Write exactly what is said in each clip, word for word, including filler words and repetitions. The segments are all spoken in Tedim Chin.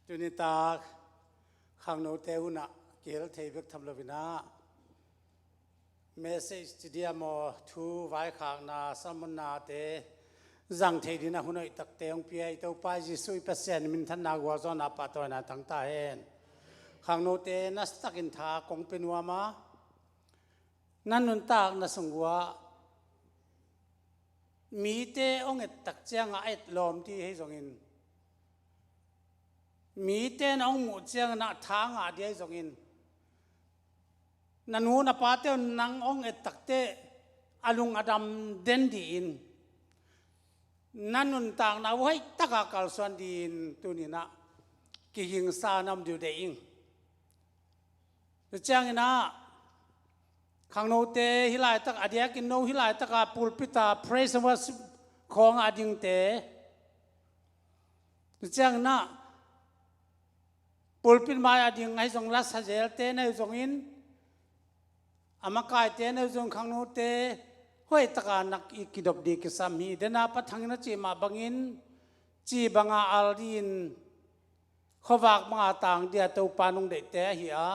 Tuni tak khangnote hunah kihel thei bek tham loinah message ci dia maw, thu vaikhakna sermonnate zang thei dinah hun hoih takte hong pia i Topa Jesuh i Pasian minthanna gualzawhna pahtawina tang ta hen. Khangnote nasatakin tha kong pe nuam a, na nuntakna sung uah mite hong et tak ciangah a et lawm dih hi zongin, mite na hong muh ciangin ah tha ngah dih hi zongin, na nu na pate un nang hong et takteh a lung a dam den dihin, na nuntakna uh hoih taka kalsuan dihin tuninah kigingsa na om dih uh deih ing. Tua cianginah khangnote hih laitak a diakin no hih laitaka pulpita praise and worship khawngah a dingte, tua cianginah pulpit mai a ding ahi zong, la sazelte na hi zongin, a makaite na hi zong, khangnote hoih taka nak i kidop dih kisam hi. Dena pathangin a cih mah bangin, ci banga al dihin, khuavak banga tang dia Topa nung deihte ahi a,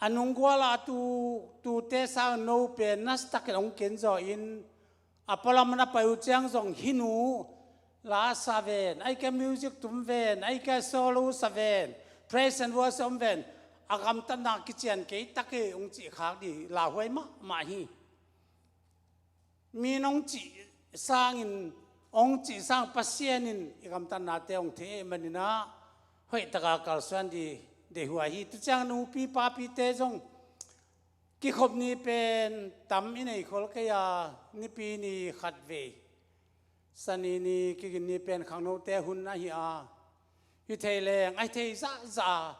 a nungguala a tu, tute sang no pen nasatakin hong kenzaw in, a pualam na pai uh ciang zong hih nu la sa ven, ahih kei music tum ven, ahih kei solo sa ven, praise and worship om ven, a gamtatna kician kei tak hi hong cih khak dih lauhuai mahmah hi. Mi nong cih sangin, hong cih sang Pasian in i gamtatnate hong thei ahih maninah hoih taka kalsuan dih deihhuai hi. Tua ciang nupi papite zong kikhop ni pen tam i nei khol kei a, nipi ni khatvei, sani ni kigin ni pen khangnote hun ahi a, hi thei leng a hi thei zahzah a,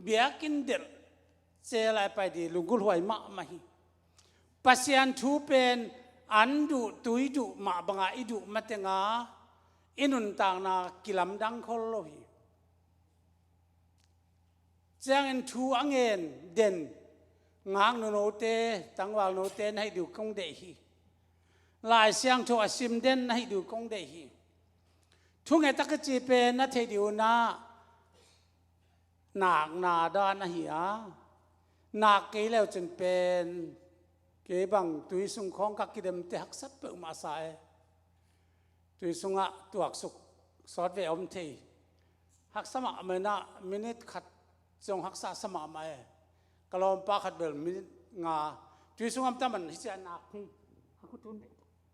biakinn delh cel a i pai dih lunggulhhuai mahmah hi. Pasian thu pen an duh tui duh mah banga i duh matenga i nuntakna kilamdang khol lo hi. Ciangin thu a ngen den ngaknu note, tangval note na hih dih uh kong deih hi. Lai Siangtho a sim den na hih dih uh kong deih hi. Thungetak a ci pen na theih dih uh nah, nakna dan ahi a, nak kei leu cin pen kei bang tui sung khawng ka kidemte haksa peuhmah sa e. Tui sungah tuaksuk sawt ve om thei. Haksa mahmah inah minit khat zong haksa sa mahmah e. Ka lawmpa khat bel minit nga tui sungah om taman hi cia nak hi. A khutun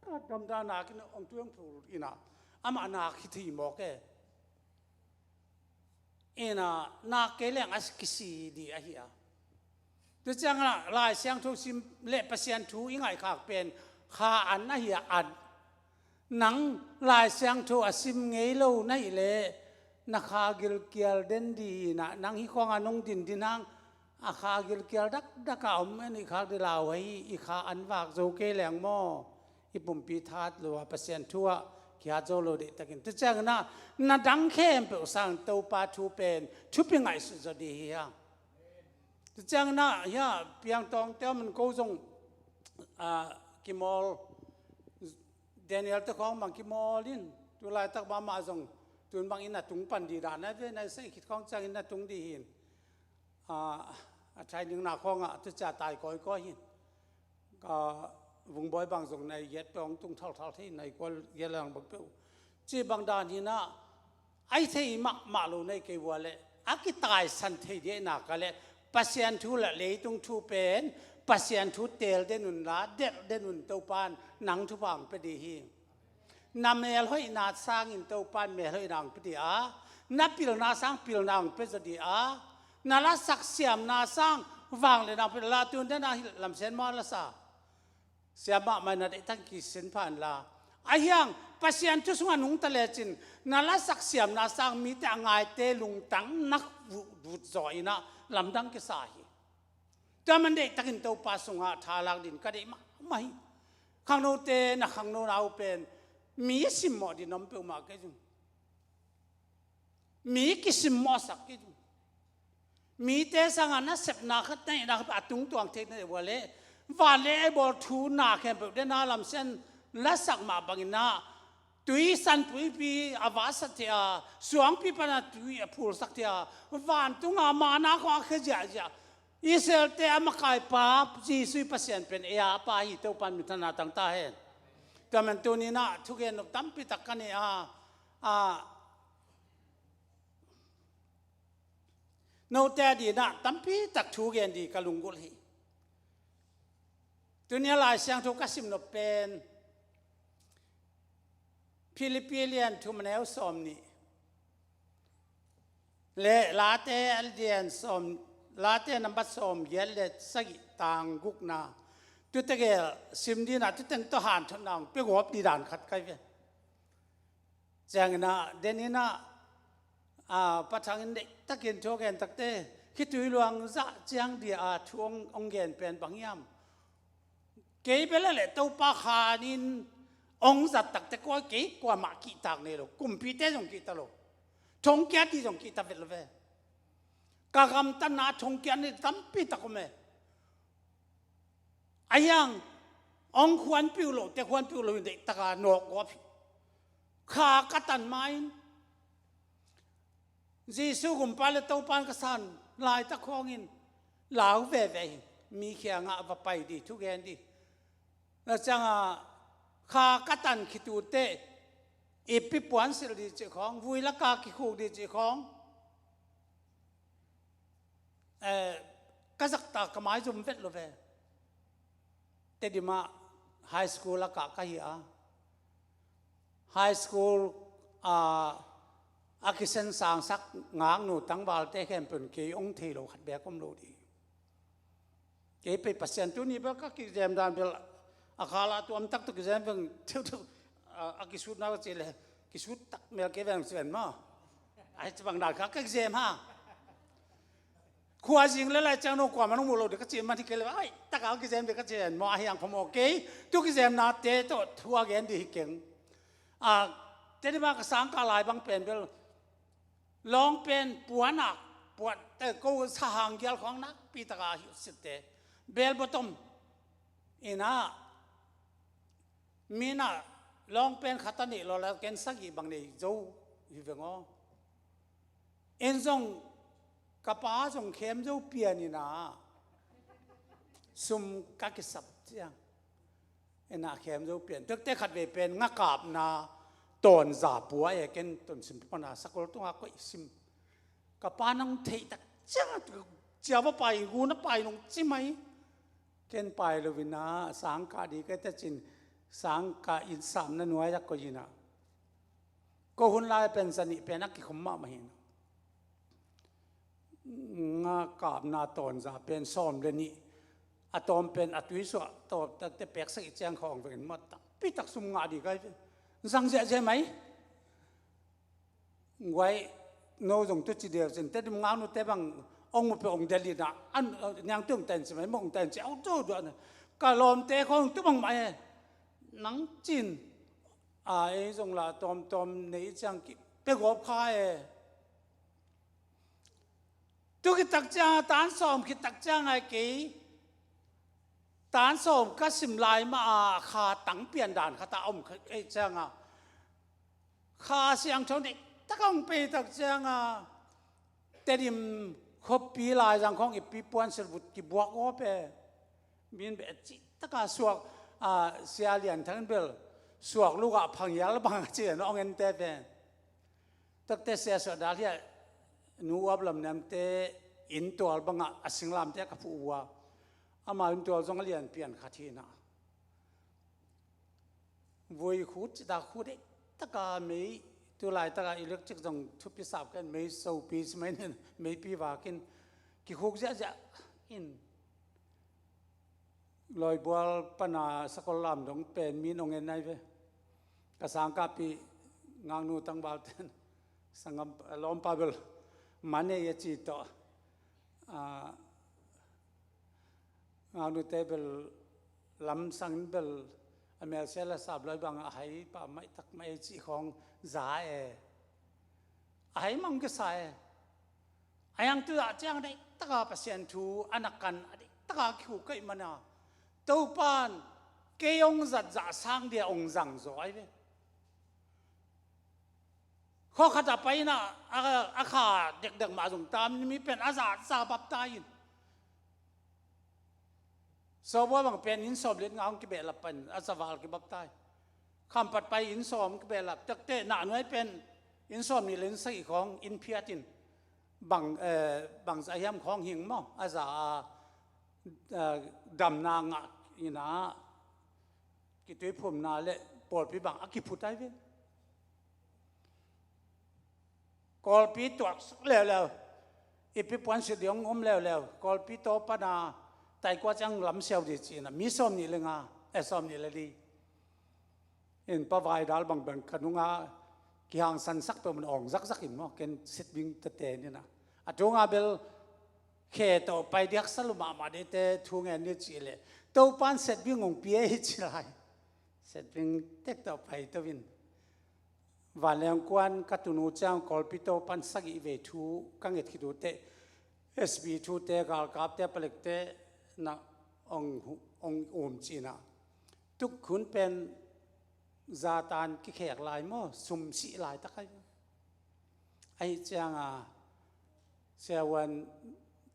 ka damdam nak in ong tui ong phul inah amah nak hi thei mawk e. Inah nak kei leng a kisi dih ahi a. Tua ciangah Lai Siangtho sim le Pasian thu i ngaihkhak pen kha an ahi a, an. Nang Lai Siangtho a sim ngei lo na hih leh na kha gilkial den dih inah, nang hih khuangah nong din din hang a kha gilkial dakdaka om en i khak dih lauhuai hi. I kha an vak zo kei leng maw, i pumpi that lo a, Pasian thu ah kihat zo lo deihtakin. Tua cianginah na dang khempeuh sang Topa thu pen thupi ngaihsut zaw dih hi hang. Tua cianginah hia piangtawngte om in ko zong, ah, kimawl, Daniel te khawng bang kimawl in, tu laitak mahmah zong tun bang inn a tung pan dih dan a ve, na i saih khit khawng ciangin na tung dih hi in. Ah, a training na khawngah tu cia tai kawikawi hi in. Ka vungbawi bang zong nai giat peuh hong tung thalthal thei, nai kua giat lang bang peuh. Ci bang dan hinah, a hi thei mahmah lo nei kei vua leh a kitaisan thei dih nak a leh Pasian thu le leitung thu pen Pasian thu teel den un la, delh den un, Topan nang thupha hong pia dih hi. Na melhoihna sangin Topan melhoihna hong pia dih a, na pilna sang pilna hong pia zaw dih a, na lasak siamna sang vangliatna hong pia dih la, tun dena hi lamsian maw lasa. Siam mahmah in a deihtak kisin pha in la. Ahi hang Pasian thu sungah nungta lecin na lasak siamna sang mite a ngaite lungtang nak vut, vut zaw inah lamdang kisa hi. Tua man deihtakin Topa sungah tha lak din ka deih mahmah hi. Khangnote na khangnona uh pen mi simmawh din om peuhmah kei zung. Mi kisimmawhsak kei zung. Mite sangah nasepna khat na hihna khat a tungtuang theih na deih vua leh van le ei bawl thu na khempeuh dena lamsian lasak mah banginah Tui sanpuipi a vasat thei a, suangpi pana tui a phulsak thei a, vantunga mana khong a khia ziahziah Israelte a makaipa Jesuh i Pasian pen ei a pa hi. Topan minthanna tang ta hen. Tua man tuninah thugen nop tampi tak ka nei a, a, note a dinah tampi tak thu gen di ka lunggulh hi. Tunia Lai Siangtho ka sim nop pen Philippi lian thum a neu sawm nih le Late a lian sawm, Late nambat sawm giat le sagih tang gukna. Tutegel sim dinah tuteng tawh hanthotna hong pia gawp di dan khat kai ve. Cianginah deninah a, pathangin deihtakin thu a gen takte, khitui luang zah ciang dia a thu hong, hong gen pen bang hiam? Kei bela le Topa khanin hong zat takte koi kei kuamah kihtak nei lo, kumpite zong kihta lo, thongkiat di zong kihta vet lo ve. Ka gamtatna thongkiat ni tampi tak om e. A hiang hong khuanpiu lote khuanpiu lo in deihtaka nawk gawp hi. Kha ka tan ma-in Jesuh gumpa le Topan ka san laitak khawngin lau veve hi. Mi khiangah va pai di, thugen di. Na cianga kha ka tan khitute ipi puansilh di cih khawng, vui laka kikhuk di cih khawng, eh, ka zakta ka maizum vet lo ve. Tedimah high school a kah ka hi a, high school a, a kisensangsak ngaknu tangvalte khempeuh in kei hong thei lo khat beek om lo dih. Kei pei Pasian tuni bel ka kizem dan bel a khala tuamtak tawh kizem veng teuhteuh, a, a kisutna ka cih le kisut tak mel kei veng cih ven maw. Ai, ci bang dan kha ka kizem ha. Khuazing le lai ciang nong kuamah nong muh lo dih ka cih man hi kei le, ai, taka kizem dih ka cih ven maw, a hiang phamawh kei. Tu kizemnate tawh thu a gen dih hi keng. A, teni bang ka sangkah lai bang pen bel lawng pen puanak, puan, eh, ko sahang gial khawng nakpi taka hi sitte. Bel bottom inah, minah lawng pen khat a neih lawla ken sagih bang nei zo hi veng aw. En zong ka pa zong khem zo pian inah sum ka kisap ciang. Ena khem zo pian. Tuakte khat vei pen ngakapna tawnza pua e, ken Tonsim pana sakol tunga koih sim. Ka pa nang theih tak ciang cia va pai, gu na pai nong ci mai. Ken pai lo ina sangkah di ka ta cin, sangkah in samna nuai a koih ina. Ko hun lai pen zanih pen a kikhum mahmah hi ina. Ngakapna tawnza pen sawm le nih, a tawm pen a tuisuah tawp takte peksak i ciang khawng vengin mawt takpi tak sum ngah di kai ve. Zang ziahziah mai. Guai no zong tu ci deu cin Tedim ngaunute bang ong mu pe ong delina an niang tu ong ten ci mai, mong ten ci au tu duah na. Ka lawmte khawng tu bang mai e. Nang cin a ei zong la tawmtawm nei ciang ki pe gawp kha e. Tu khit tak cianga tan sawm khit tak cianga kei tan sawm ka sim lai mah a kha tang pian dan khat a om kha kei cianga kha siangtho nih tak a hong pei tak cianga Tedim khuapi laizang khawng ipi puansilh vut kibuak aw pe. Min beh cih taka suak a, Sia Lian Thang in bel suak lukah phangial bang a ci a na ong ente pen. Takte sia suah dal hiah nu uap lam niamte inntual bangah a singlamte ka phuh uh a, ama inntual zong a lian pian khat hi na. Vui khut cita khut ei taka mei, tu laitaka electric zong thupi sap ken mei sopi si mai nen meipi vakin kikhuk ziahziah in. Lawibual pana sakol lam dong pen min ong en nai ve. Ka sangkahpih ngaknu tangval ten sangam lawmpa bel man ei a ci tawh. A, ngaknute bel lamsang in bel a melsel a sap lawi bang a hai pah maihtak mah ei cih khawng za e. A hai mang kisa e. A hiang tu ah ciang deihtaka Pasian thu a na kan a deihtaka kihu kaih mana Topan kei hong zatzah sang dia hong zang zaw ai ve. Khua khat a pai in a, a, a kha dekdek mah zong tam ni, mi pen a za, za baptai in. Sawbua bang pen inn sawm le nga hong kibehlap pan a za val kibaptai. Khampat pai inn sawm kibehlap. Tekte Nahnuai pen inn sawm nih le inn sagih khawng inn phiat in bang, eh, bang za hiam khawng hing maw? A za a, eh, damna ngah in a kituiphumna le pawlpi bang a kiphut ai ve. Kawlpi tuak leuleu, i pi puan sit ding om leuleu, Kawlpi taw pana taikua ciang lam siau di ci-in a, mi sawm nih le nga, eh, sawm nih le li. In Pa Vai Dal bangbang ka nunga kihangsan sak peuh mun awng zakzak in maw, ken sit ding tete ni na. A tunga bel khe tawh pai diak salu mahmah dite thu ngen ni cih leh, Topan set ding hong pia hi ci lai. Set ding tek tawh pai to in. Vanlengkuan ka tunu ciang Kawlpi taw pan sagih vei thu ka nget khit uh teh, S B thute, galkapte, palekte na ong, ong um cihna. Tuk hun pen zatan kikhek lai maw, sum sih laitak ai. Ahi cianga Sia Wan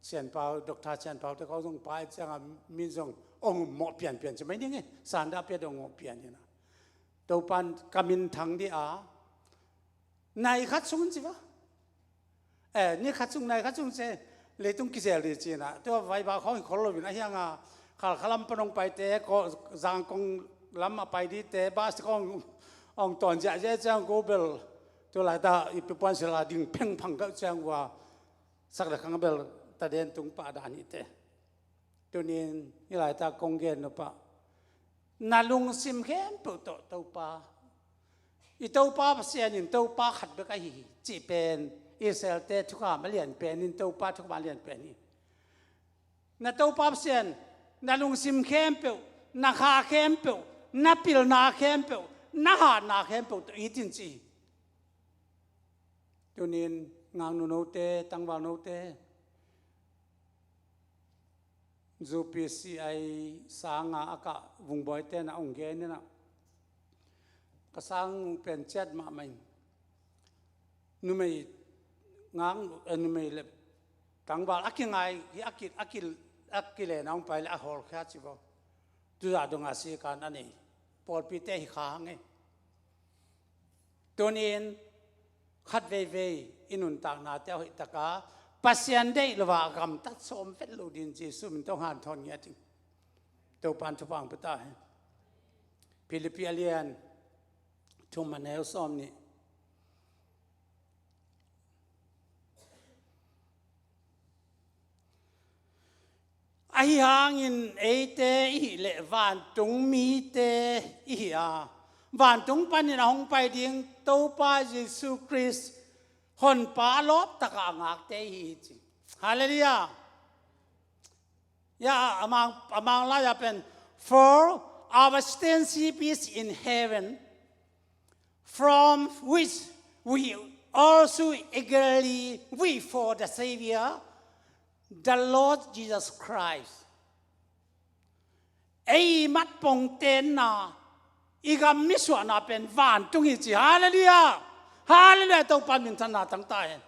Cian Pau, Doctor Cian Pau te ko zong pai cianga min zong ong mawh pianpian ci mai ding e, sanda pia dong mawh pian ina. Topan ka min thang di a, nai khat sung ci va. Eh, ni khat sung, nai khat sung ce, leitung kizel di cina. Tua vai ba khawng i khol lo in a hianga, Khalkha lam pan ong paite, ko, Zangkong lam a pai dite, bas khawng ong ton ziahziah ciang ko bel, tua laita i pi puan sila ding phengphang ka ciang ua, sak le khang bel, ta den tung pa dan ite. Tunin, i laita kong gen no pa. Na lungsim khempeuh tawh Topa. I Topa Pasian in Topa khat bek ahi hi. Cih pen, Israel-te thukham a lian pen in Topa thukham a lian pen hi. Na Topa Pasian, na lungsim khempeuh, na kha khempeuh, na pilna khempeuh, na hatna khempeuh tawh it in ci hi. Tunin, ngang nunote, tangval note, U P C I sanga a kah Vungbawi te na ong gen ina. Ka sang pen ciat mahmah in. Numei ngang, eh, numei le tangval a kingai hi a ki, a ki, a kile na ong pai le a hawl khia ci bo. Tuza donga si kan a nei. Pawlpi te hi kha hang e. Tunin khat veivei i nuntaknate a hoih taka Pasian deih lova gamtat sawm vet lo din Jesu min tawh hanthawn ngiat in. Topan thupha ang pia ta hen. Philippi a lian thum a neu sawm nih. Ahi hangin eite i hih leh vantung mite i hi a, vantung panin a hong pai ding Topa Jesu Khrist honpa a lawp taka a ngakte i hi hi ci. Halleluiah. Ya, amang, amang lai a pen, for our citizenship is in heaven, from which we also eagerly wait for the Savior, the Lord Jesus Christ. Ei mat pong tenna, i gam mi suahna pen vantung hi ci. Halleluiah. Halleluiah. Topa minthanna tang ta hen.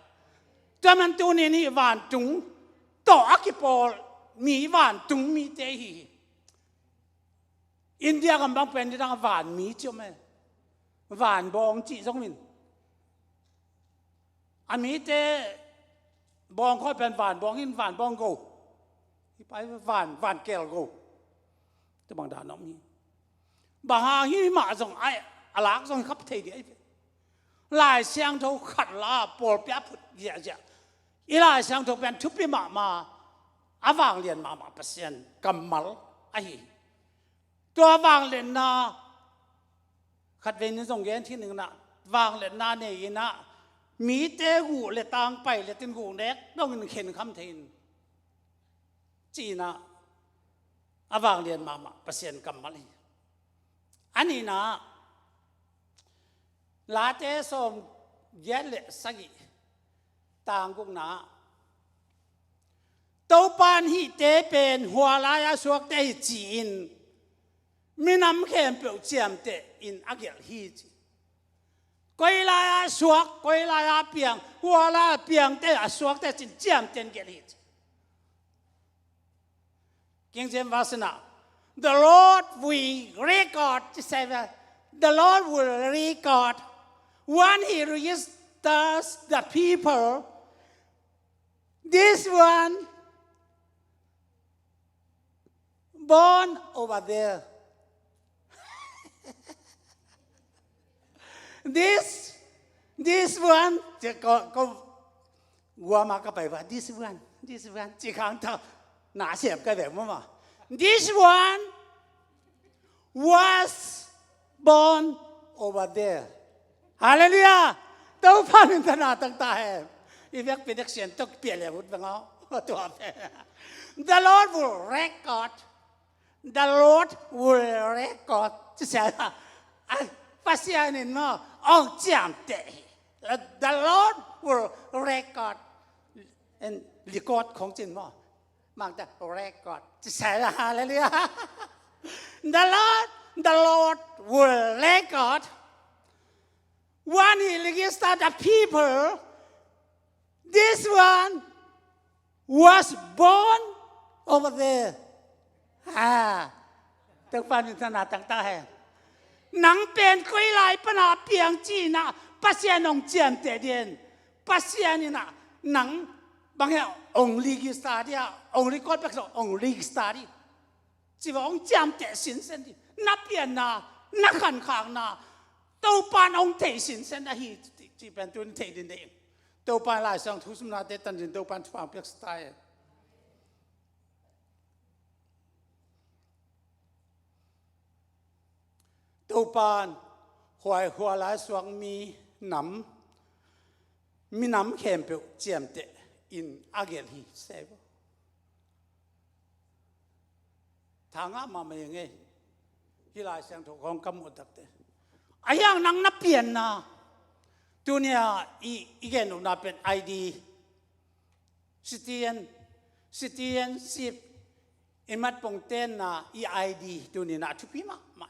Tua man tunin i vantung tawh a kipawl mi vantung mite hi hi. India gam bang pen nidang a van mi ci om e. Van bawng ci zong min. A mite bawng khawi pen van bawng in van bawng go. Hi pai van, van kel go. Tua bang dan om hi. Bang hang hi mah zong ai, a lak zong hi khap thei di ai ve. Lai Siangtho khat la pawlpi a phut ziahziah. I Lai Siangtho pen thupi mahmah a vanglian mahmah Pasian kammal ahi. Tua vanglianna khat vei nin zong gen thei ning na vanglianna nei ina mite guh le tang pai le tin guh nek dongin khen kham thei in. Cina a vanglian mahmah Pasian kammal hi. A nihna Late sawm giat le sagih tang gukna Topan hihte pen hua lai-a suakte hi ci-in minam khempeuh ciamteh in a gelh hi ci. Koi lai-a suak, koi lai-a piang, hua lai-a piangte a suakte cin ciamteh in gelh hi ci. King James version ah, "The Lord will record," ci se ve. "The Lord will record when he registers the people. This one born over there. This, this one," ci ko, ko, guam ah ka pai va, "This one, this one," ci khang tha, na siam ka ve maw maw. "This one was born over there." Hallelujah! Topa minthanna tangta hen. I vekpi dek sian tok pia le ut veng aw. Tua pen, "The Lord will record. The Lord will record." Ci sia, ai, Pasian in maw ong ciamteh hi. "The Lord will record." And record khong cin maw, mang ta record. Ci sia, hallelujah. "The Lord, the Lord will record when he register the people. This one was born over there." Ha. Topa minthanna tangta hen. Nang pen koi lai pana piang ci-in ah Pasian ong ciamteh ding. Pasian in ah nang bang hen ong register ding a, ong record bek lo, ong register ding. Ci va ong ciamteh sinsen ding. Na pianna, na khankhakna Topa in ong thei sinsen ahi ci, ci pen tuni thei ding dei. Topa in Lai Siangtho thu simnate tan ding, Topa in thupha piaksa ta hen. Topa in huai hua lai suak minam, minam khempeuh ciamteh in a gelh hi se ve. Tha ngah mahmah ing ei. Hih Lai Siangtho khawng ka muh takte, a hiang nang na pianna, tuni-a i, i gen nopna pen I D, citizen, citizenship, i matpong tenna i I D tuni-in ah a thupi mahmah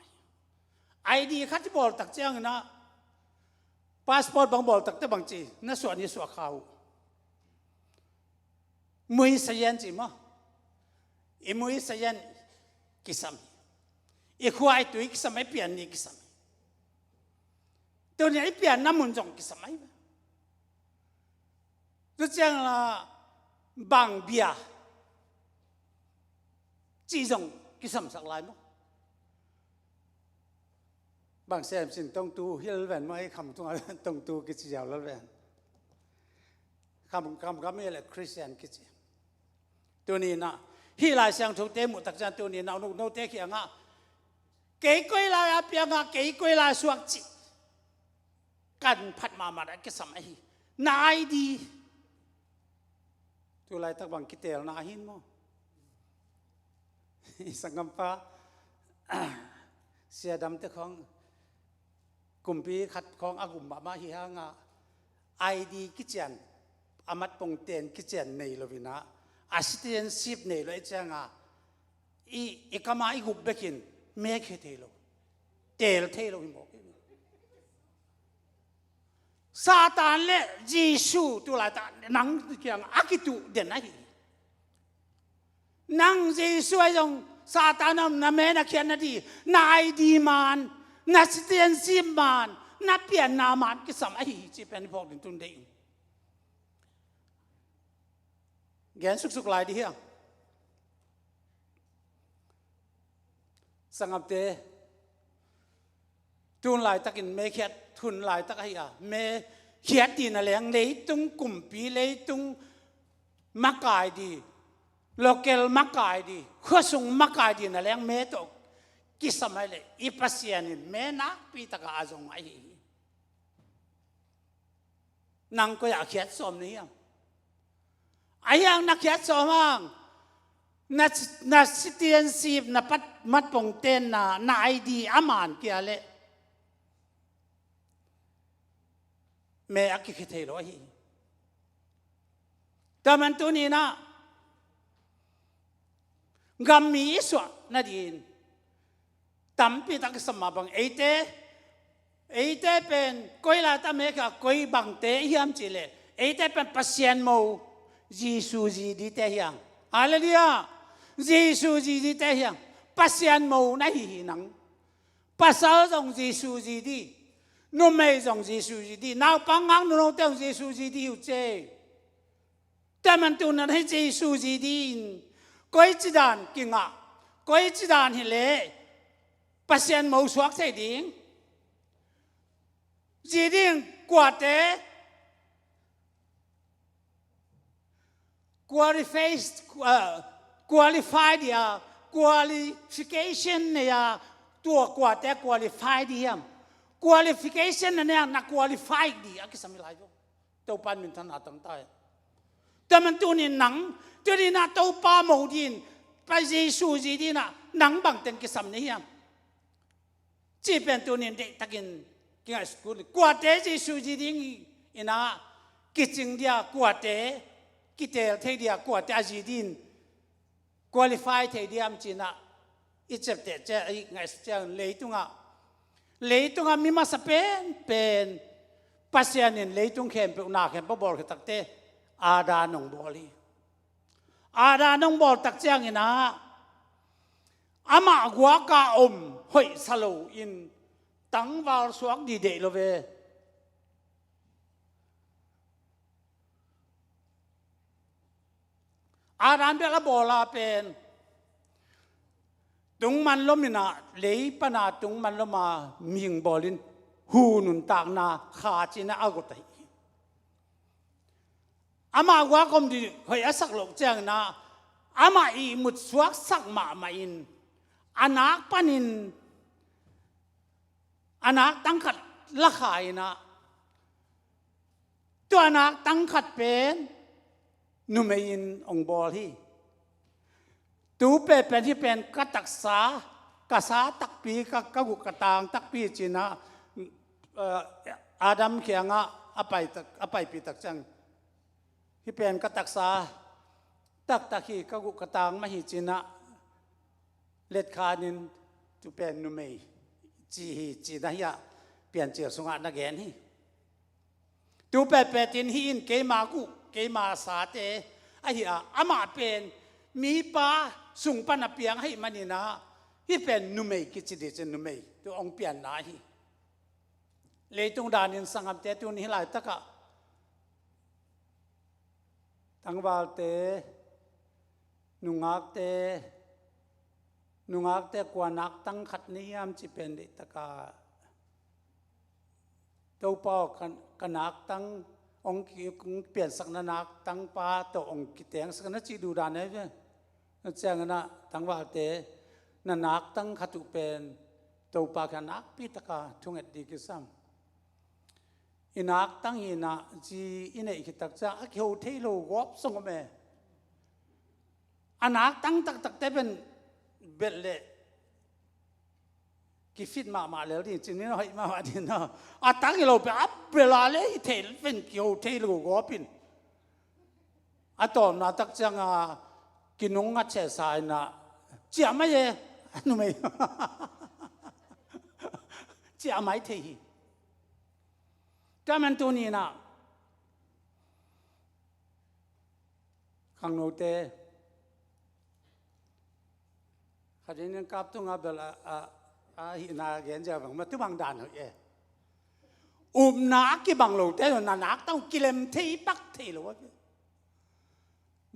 hi. I D khat i bawl tak ciangin ah passport bang bawl takte bang ci, na suah ni suah kha uh. Mui sayan ci maw. I mui sayan kisam hi. I khua i tui kisam, i pian ni kisam hi. Tuni-a i pianna mun zong kisam ahi ve. Tu ciang la bang bia ci zong kisamsak lai maw. Bang sem sin tongtu hi lel ven maw, ei kham tunga tongtu kici ziau lel ven. Kham, kham, kham hi le Christian kici. Tuni-in ah hih Lai Siangthote muh tak ciang tuni-in ah note kiangah kei koi lai a pianga, kei koi lai suak cih kan phat mahmah a kisam ahi. Na I D. Tu laitak bang kitelna ahi maw. I sanggampa Sia Damte khawng kumpi khat khawng a gum mahmah hi hanga, I D kician, a matpong ten kician nei lo-in ah, a citizenship nei lo i cianga, i, i kama i gup bekin me khia thei lo, tel thei lo hi mawk. Satan le Jesu tu laitak nang kiang a kituh den ahi. Nang Jesu ahi zong Satan om na me na khiat na di, na I D man, na citizenship man, na pianna man kisam ahi hi cih pen i phawk ding tun deih. Gen suksuk lai di hiang. Sanggamte, tun laitakin me khiat hun laitak ahi a, me khiat dina leng leitung kumpi, leitung makai di, local makai di, khuasung makai dina leng me tawh kisam ahi leh i Pasian in me nakpi taka a zong ahi hi. Nang koi-ah khiat sawm na hiam? A hiang na khiat sawm hang, na, na citizenship, na pat, matpong tenna, na I D a man kia leh me a kikhia thei lo ahi. Tua man tuni-in ah gammi i suah nadin tampi tak kisam mah bang eite, Eite pen koi laitak mekha koi bangte hiam cihleh, eite pen Pasian mo, Jesu zi dite hiam. Halleluiah. Jesu zi dite hiam. Pasian mo na hi hi nang. Pasal zong Jesu zi di. Numei zong Jesu zi di. Naupang ngak nunote zong Jesu zi di hi uh ce. Tua man tunin hih Jesu zi dingin koici dan kingah, koici dan hileh Pasian mo suak thei ding. Zi ding kuate qualifies, uh, qualify dia, qualification nei a, tua kuate qualify di hiam. Qualification na nei a na qualify di a kisam hi lai uh. Topa in minthanna tang ta hi. Tua man tunin nang, tuninah Topa mo dingin, pa Jesu zi dinah nang bangteng kisam na hiam. Cih pen tunin deihtakin kingaihsut kul ni. Kuate Jesu zi dinginah kicing dia, kuate kiteel thei dia, kuate a zi dingin qualify thei diam cinah i ciapteh ciang, i ngaihsut ciangin leitungah, leitungah mi masa penpen Pasian in leitung khempeuh na khempeuh bawlkhiatakte Adam hong bawl hi. Adam hong bawltak cianginah amah guaka om hoihsa lo in tangval suak dih deih lo ve. Adam bel a bawla pen tungman lominah lei pana tungman loma mihing bawlin hu nuntakna kha cinah a got ahi. Amah guak om dih hoih a sak loh cianginah amah ihmut suaksak mahmah in a nak panin a nak tangkhat lakha inah tua nak tangkhat pen numei in hong bawl hi. Tu penpen hih pen ka taksa, ka sa takpi, ka, ka guh ka tang takpi cinah, eh, Adam kiangah a pai tak, a paipih tak ciang hih pen ka taksa taktak hi, ka guh ka tang mah hi cinah letkhanin tu pen numei ci hi cinah hiah Piancil sungah na gen hi. Tu petpetin hih in keima guh, keima sate ahi a, amah pen mipa sung pan a piang ahi maninah hih pen numei kici dih cin numei tu hong pianna hi. Leitung danin sanggamte tuni hih laitakah tangvalte, nungakte, nungakte kua nak tangkhat ni hiam ci pen deihtakah Topa aw, ka, ka nak tang hong ki, hong piansak na nak tang pa tawh hong kitengsak na cih duhdan ahi ve. Na cianginah tangvalte na nak tangkhat uh pen Topa kiang nakpi taka thunget dih kisam. I nak tang hinah zi i neih khit tak ciang a kiho thei lo gawp song om e. A nak tang taktakte pen belh leh kifit mahmah lel ding cin in hoih mahmah ding no. A tang hi lo pen a belh a le hi thei pen kiho thei lo gawp in. A tawpna tak cianga kinung a cehsa inah ciah mai e. A numei ciah mai thei hi. Tua man tuninah khangnote khatin in kap tunga bel a, a, a hihna gen zia bang ma tu bang dan hoih e. Upna a kibang lote na nak tang kilem thei pak thei lo a.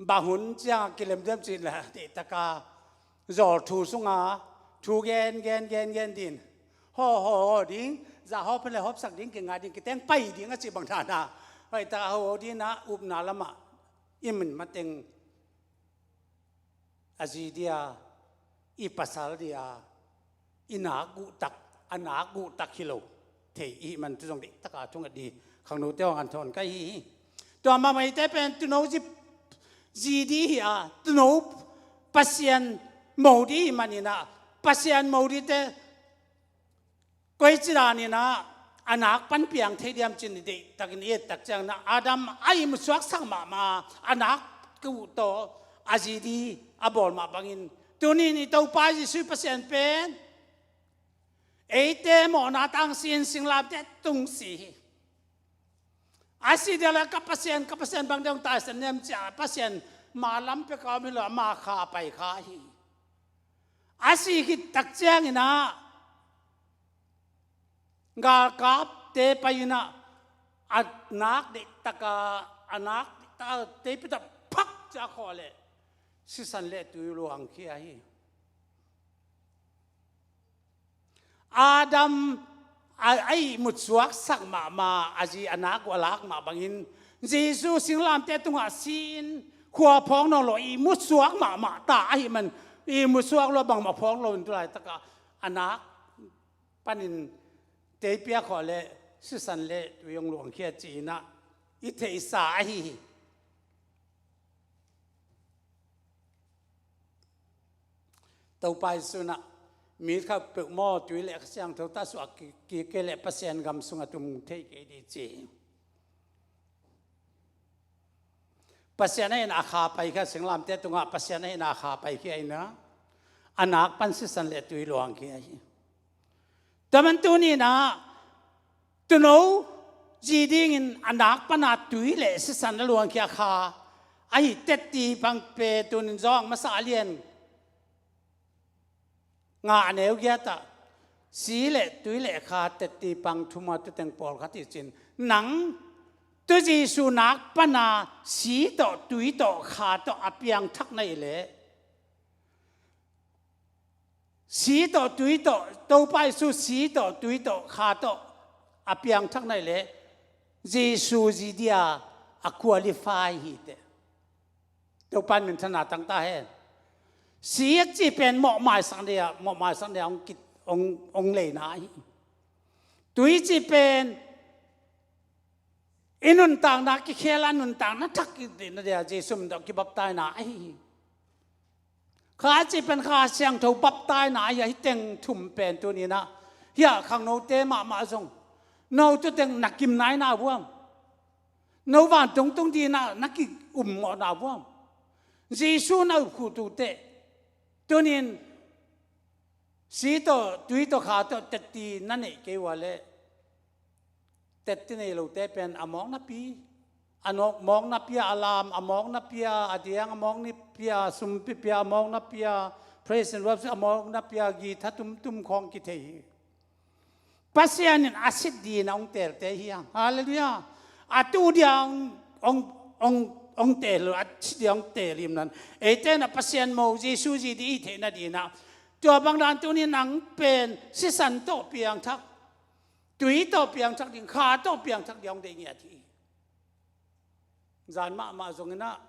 Bang hun ciang kilem diam cih leh dehtaka zawl thu sunga thu gen gen gen gen din. Haw haw haw ding, za haw pheleh hawpsak ding, kinga ding, kiteng pai ding a cih bang dana. Hoihtaka haw haw dina upna lamah i min mateng a zi dia, i pasal dia, i nak guhtak, a nak guhtak hi lo thei i hih man tu zong dehtaka thunget di khangnote hong an thawn ka hi hi. Tua mahmah ite pen tuno zi, zi di hi a, tuno Pasian mo di hi maninah Pasian mo dite koici daninah a nak pan piang thei diam cin i deihtakin i ettak cianginah Adam a ihmut suaksak mahmah a nak guh tawh a zi di a bawl mah bangin tunin i Topa Jesuh Pasian pen Eite mawhna tang si-in singlamteh tung si hi. A si dia le ka Pasian, ka Pasian bang deuh taisan nem cia, Pasian ma lam pia ka om hi lo, ama kha pai kha hi. A si khit tak ciangin ah galkapte pai-in ah a nak deihtaka, a nak deihtaka teipi tak phak cia khawh leh sisan le tui luangkhia hi. Adam a, a ihmut suaksak mahmah, a zi a nak uh a lak mah bangin Jesu singlamteh tungah si-in khua phawng nawn lo, ihmut suak mahmah ta ahih man, ihmut suak lo bangmah phawng lo in tu laitakah a nak panin teipi a khawh leh sisan le tui hong luangkhia ci-in ah i theihsa ahi hi. Topa Jesu in ah mi khat peuh maw tui le Kha Siangtho tawh suah kik kei leh Pasian gam sungah tum thei kei ding ci. Pasian ahihna a kha paikhia, singlamteh tungah Pasian ahihna a kha paikhia in ah a nak pan sisan le tui luangkhia hi. Tua man tuni-in ah tuuno zi dingin a nak pana tui le sisan a luangkhia kha ahi tetti pang pen tuni-in Johan masa a lian nga a neu giat ah si le tui le kha tetti pang thum a tuteng pawlkhat hi cin, nang tu Jesu nak pana si tawh tui tawh kha tawh a piangthak na hih leh, si tawh tui tawh, Topa Jesu si tawh tui tawh kha tawh a piangthak na hih leh Jesu zi dia a qualify hi teh. Topa in minthanna tang ta hen. Si a cih pen mawhmaisak dia, mawhmaisak dia hong kit, hong, hong leina hi. Tui cih pen i nuntakna kikhel a, nuntakna thak i deihna dia Jesu min tawh kibaptaina ahi hi. Kha cih pen Kha Siangtho baptaina ahi a, hih teng thum pen tuni-in ah hih khangnote mahmah zong no tu teng na kim nai na vuam? No vantungtung dingin ah na ki-um mawh na vuam? Jesu na up khuh tu teh tuni-in si tawh tui tawh kha tawh tetti na neih kei uh a leh, tetti nei lote pen a mawk napi, a nawk mawk napi a, a lam a mawk napi a, a diang a mawk napi a, sum pipi a mawk napi a, praise and worship a mawk napi a, guitar tumtum khawng kithei hi. Pasian in a sit dingin a hong teelte hi hang. Halleluiah. A tu dia hong, hong, hong, hong teel lo, a sit dia hong teel him nan, eite in ah Pasian mo, Jesu zi ding i theihna dingin ah tua bang dan tuni-in nang pen sisan tawh piangthak, tui tawh piangthak ding, kha tawh piangthak ding hong deih ngiat hi. Zan mahmah zongin ah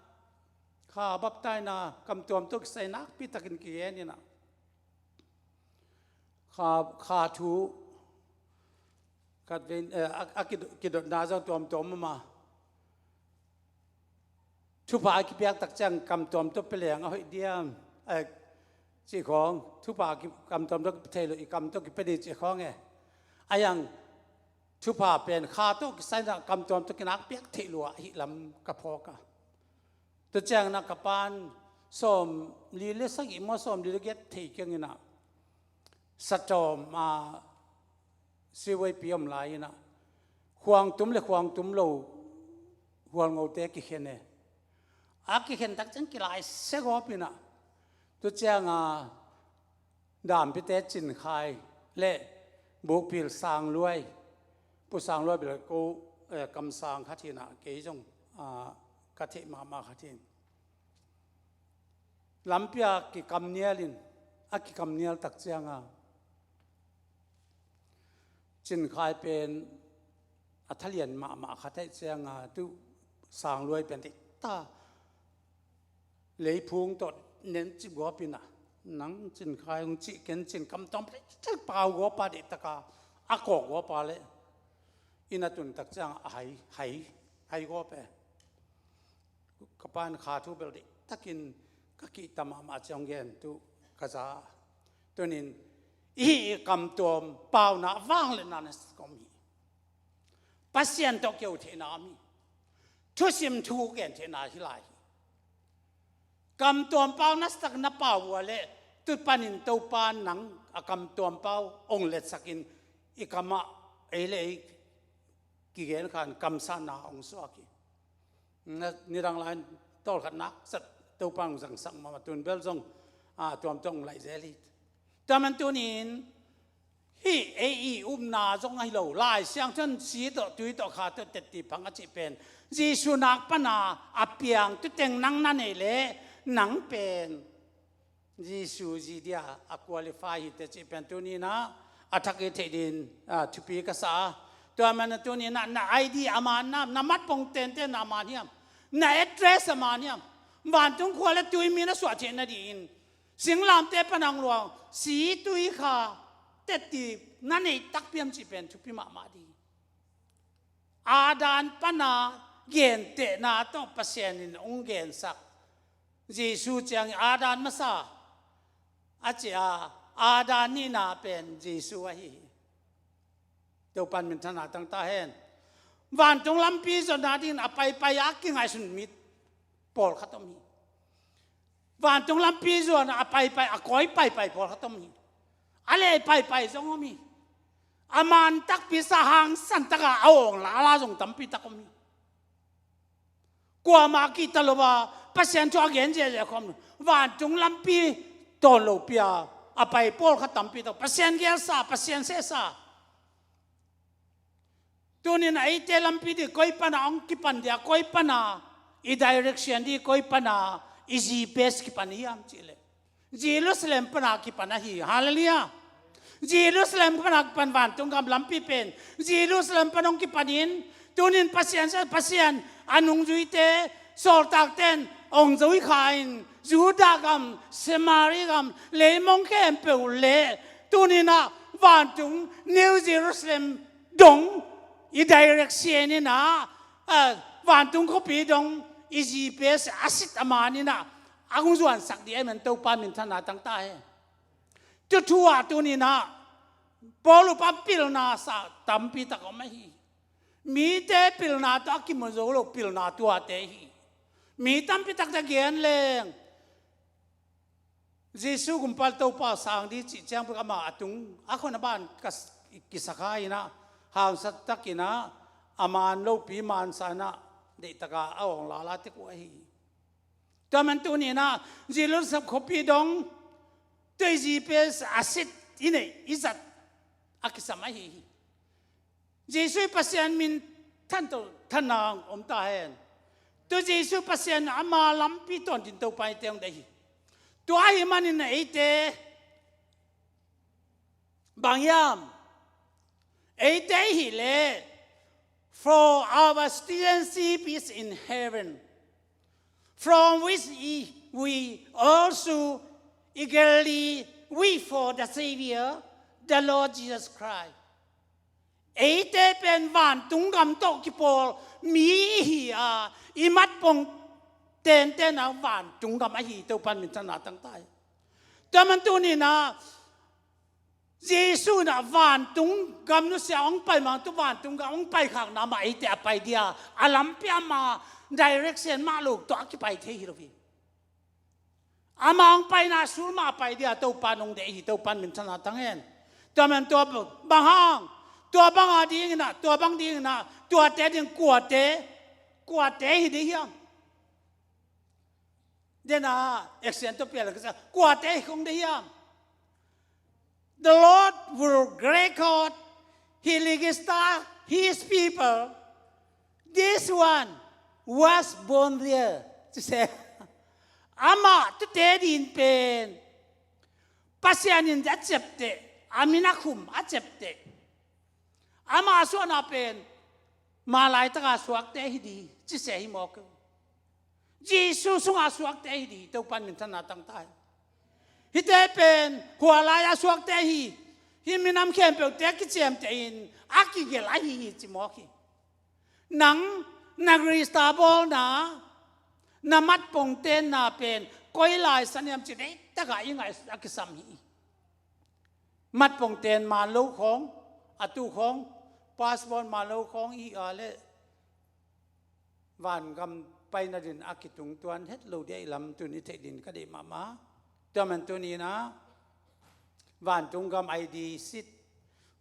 kha baptaina kamtuam tawh kisai nakpi takin kigen in ah kha, kha thu khat vei, eh, a, a kidot, kidotna zong tuamtuam mama. Thupha a kipiak tak ciang kamtuam tawh pia leng a hoih diam, eh, cih khawng, thupha a ki-, kamtuam tawh kipia thei lo, i kam tawh kipia ding cih khawng e. A yang thupha pen kha tawh kisai-in ah kamtuam tawh kinak piak theih lua ahih lam ka phawk a. Tua ciangin ah ka pa'n sawmli le sagih maw, sawmli le giat thei kiangin ah satawm a, siwaipi om lai-in ah khuangtum le khuangtum lo hualngote kikhen e. A kikhen tak ciang kilai se gawp in ah, tua ciang a dampite Cin Khai le Bukpil Sang Luai, Pu Sang Luai bel ko, eh, kamsang khat hi in ah, kei zong, ah, ka theih mahmah khat hi. Lampi a kikamnial in, a kikamnial tak ciang a Cin Khai pen a thalian mahmah khat ahih ciang a, tu Sang Luai pen deihta leiphung tawh nencip gawp in ah, nang Cin Khai hong cih ken cin kamtuam pen pau gawp a, deihtaka a kawk gawp a leh inn a tun tak ciang a hai, hai, hai gawp e. Ka pa'n kha thu bel deihtakin ka kihta mahmah ciang gen tu ka za. Tunin i hih i kamtuam pauna vangliatna na si kawm hi. Pasian tawh keu theihna om hi. Thusim thu gen theihna hi lai hi. Kamtuam pau na sak na pau uh a leh Tu panin Topa nang a kam tuampau hong letsakin i kamah ei le ei kigen khan kamsatna hong suak hi. Na, nidang lai tawlkhat nak sat Topa hong zangsak mahmah tun bel zong a tuamtuam hong laih zel hi. Tua man tunin hih ei i upna zong ahi lo, Lai Siangtho in si tawh tui tawh kha tawh tetti phang a cih pen Jesu nak pana a piang tuteng nang na neih leh nang pen Jesu zi dia a qualify hi teh cih pen tuninah a thak i theih din, ah, thupi ka sa a. Tua man a tuninah na I D a man hiam, na matpong tenten a man hiam, na address a man hiam, vantung khua le tui mi na suah theih nadingin singlamteh pan hong luang si tui kha tetti na neih takpi hiam cih pen thupi mahmah ding. Adam pana gentehna tawh Pasian in hong gensak. Jesu ciangin Adam masa a ci a, Adam nihna pen Jesu ahi hi. Topan minthanna tang ta hen. Vantung lampi zuan nadingin a paipai a kingaihsun mi pawlkhat om hi. Vantung lampi zuan a paipai, a kawi paipai pawlkhat om hi. A lei paipai zong om hi. A man takpi sa hangsan taka a awng lala zong tampi tak om hi. Kuamah kihta lo a Pasian thu a gen ziahziah khawm lo. Vantung lampi tawn lopi a a pai pawlkhat tampi tak Pasian gelsa, Pasian sehsa. Tunin a eite lampi dih koi pana hong kipan dia, koi pana i direction dih, koi pana i G P S kipan hiam cihleh Jerusalem pana kipan ahi. Halleluiah. Jerusalem pana kipan vantung gam lampi pen Jerusalem pana hong kipanin tunin Pasian, Pasian a nungzuite sawltakten hong zui kha in Judah gam, Samaria gam, leimong khempeuh le tuninah vantung New Jerusalem dong i direction inah, ah, vantung khuapi dong i G P S a sit a man inah a hong zuansak dih ahih man Topa minthanna tang ta hen. Tutu ah tuninah Paul upa pilna sa tampi tak om ahi. Mite pilna tawh a kimu zo lo pilna tuate hi. Mi tampi takte gen leng Jesu gumpa Topa sang dih cih ciang bek amah a tung a khon a ban ka s-, kisakha inah hangsa takinah a man lopi mansa inah deihtaka a awng lala tek uh ahi hi. Tua man tuninah Jerusalem khuapi dong tui G P S a sit i neih i zat a kisam ahi hi. Jesu i Pasian min thanto thanna om ta hen. Tu Jesu Pasian ama lampi tawntin Topa i teng dei hi. Tua ahi manin a eite bang hiam? Eite hileh, for our citizenship is in heaven, from which we also eagerly wait for the Savior, the Lord Jesus Christ. Eite pen vantung gam tawh kipawl mi ihi a, i matpong tenten a vantung gam ahi Topan minthanna tang ta hi. Tua man tuninah Jesu inah vantung gam nusia hong pai mang tu vantung gam hong pai khakna mah eite a pai dia a lampi ama direction mah lo tawh a kipai thei hi lo hi. Ama hong paina sul mah a pai dia Topa nong deih hi. Topan minthanna tang hen. Tua man tua bang hang, tua banga dinginah, tua bang dinginah tuate ding kuate, kuate hi dih hiam? Dena action to pial kisa kuate hi kong dih hiam? The Lord will record, he register his people. This one was born there. Ci se. Amah tute din pen Pasian in a ciapteh, a min a khum a ciapteh. Amah a suahna pen malaitaka suakte hi di ci se hi mawk. Jesu sunga suakte hi di Topan minthanna tang ta hi. Hite pen hua lai a suakte hi. Hih minam khempeuhte kiciamteh in a kigelh ahi hi ci mawk hi. Nang na Krista bawlna, na matpong tenna pen koi lai saniam ci deihtaka i ngaih a kisam hi. Matpong ten man lo khawng, a tu khawng, passport man lo khawng i hi a le vangam paina din a kitung tuan het lo dia i lam tun i theih din ka deih mahmah. Tua man tuninah Vantung gam ID sit,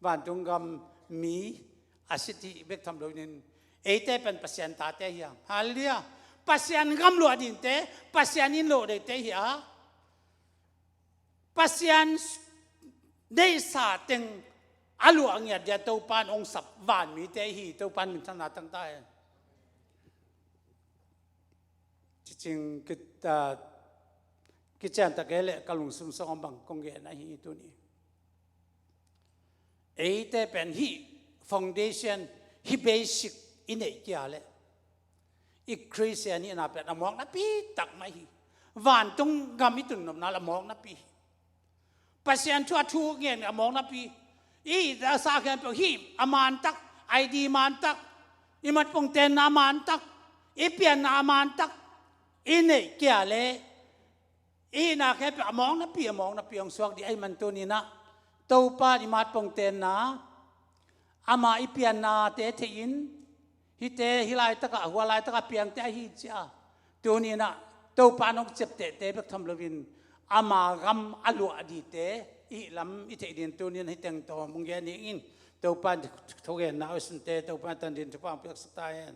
vantung gam mi a sit hi bek tham loin, eite pen Pasian tate hi hang. Halleluiah. Pasian gam luah dingte, Pasian inn luah dingte hi a, Pasian neihsa teng a luah ngiat dia Topan hong sap vanmite hi. Topan minthanna tang ta hen. Cicing kit, ah, kician tak e le ka lungsim song bang kong gen ahi tuni. Eite pen hih foundation, hih basic i neih kia le i Christian hihna pen a mawk napi tak mah hi. Vantung gam i tun nopna le a mawk napi hi. Pasian thu a thu ngen a mawk napi. I sa khempeuh hih a mantak, ID mantak, i matpong tenna a mantak, i pianna a mantak i neih kia le i hihna khempeuh a mawk napi, a mawk napi hong suak ding ahih man tuni-in ah Topa i matpong tenna, ama i piannate theihin, hihte hih laitakah, hua laitakah piangte ahi cia, tuni-in ah Topa in hong ciaptehte bek tham loin ama gam a luah dingte i hih lam i theih dingin tuni-in hih teng tawm hong gen hi ing. Topa in thugenna hoihsunte Topa in tan dingin thupha hong piaksak ta hen.